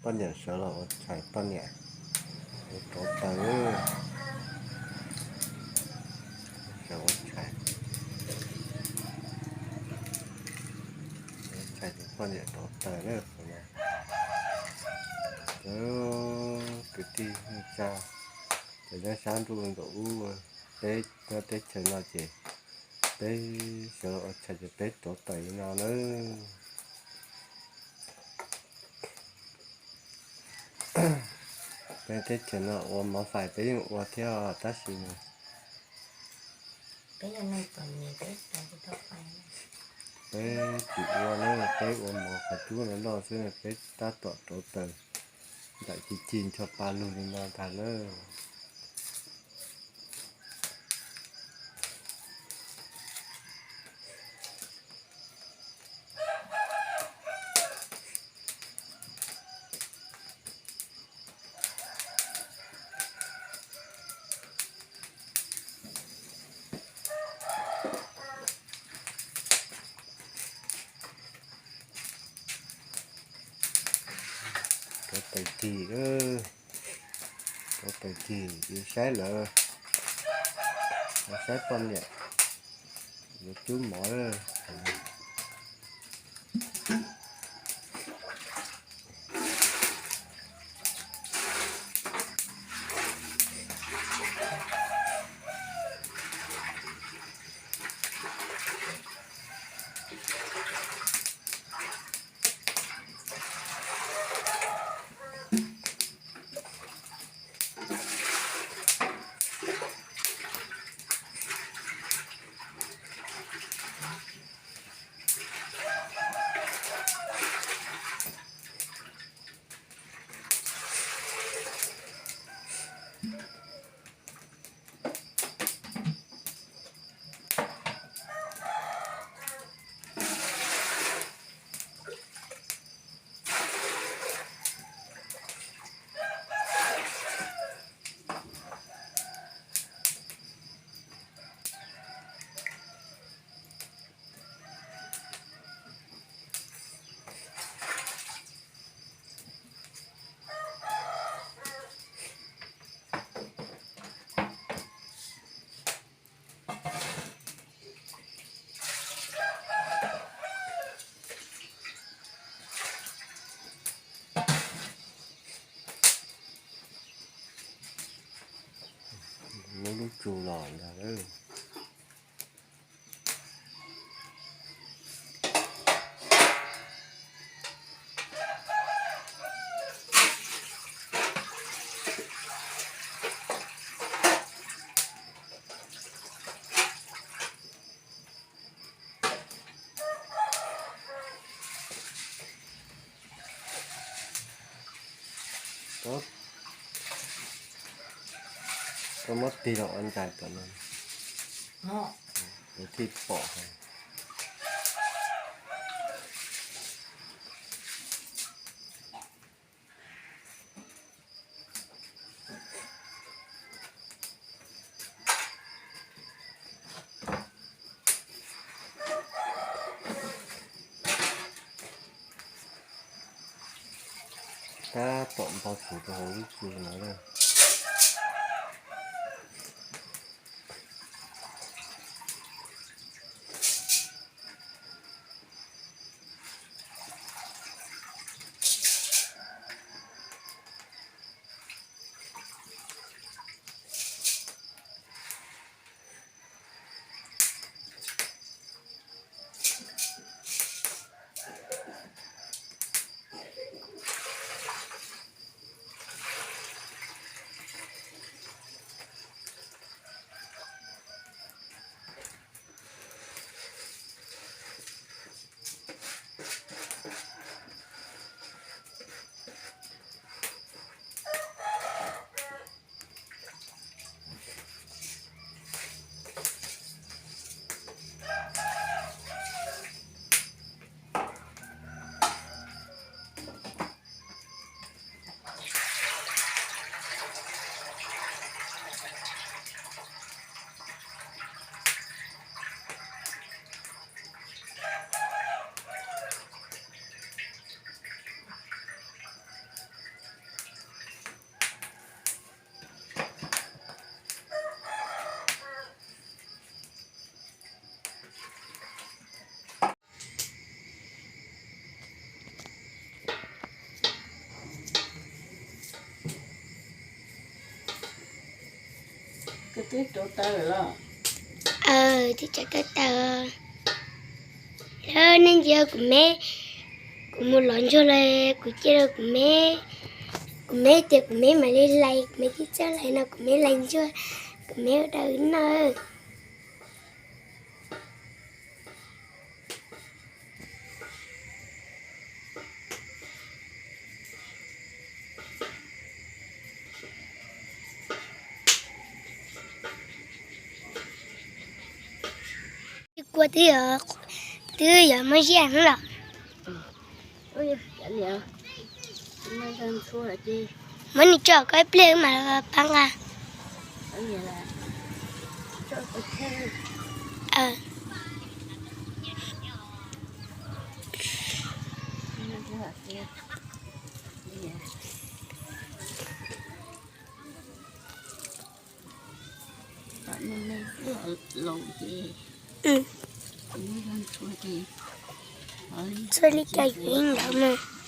Poj niam sawv los ua tshais, poj niam rov taws, sawv ua tshais, ua tshais ces poj niam rov taws lawm no. Kwv tij neej tsa, cov nyob sab ntuj nram ub, peb nyob teb chaws no ces peb sawv los ua tshais ces peb rov taws li no nawb. Peb teb chaws no ua mov fais peb yeej ua thiab tab sis mas peb tsis ua na, peb ua mov qhov cub no noj xwb, peb tab tom rauv taws nram ci ci ncho pa lug li no ntag na. Rauv taws cig, rauv taws cig, saib lawv, saib poj niam yuav cub mov. Muab lub tsu los ntag. Koj muab tig los ua ntsais tom no, thiaj pom. Tab tom npog tsuv rau hauv lub tsu no na. Twb rauv taws lawm los? Twb rauv taws. Lawv nej ntsia kuv me, kuv mus lov ntsuag los kuv cia rau kuv me, kuv me tias kuv me mam li hlais, kuv me tib txawj hlais no kuv me hlais ntsuag, kuv me ua rau wb noj. Kua twb, twb yuav muab ziaj los. Muab nws tso koj ib pliag wb mam pab nqa. Txhua li cas yus yeej hlais mas.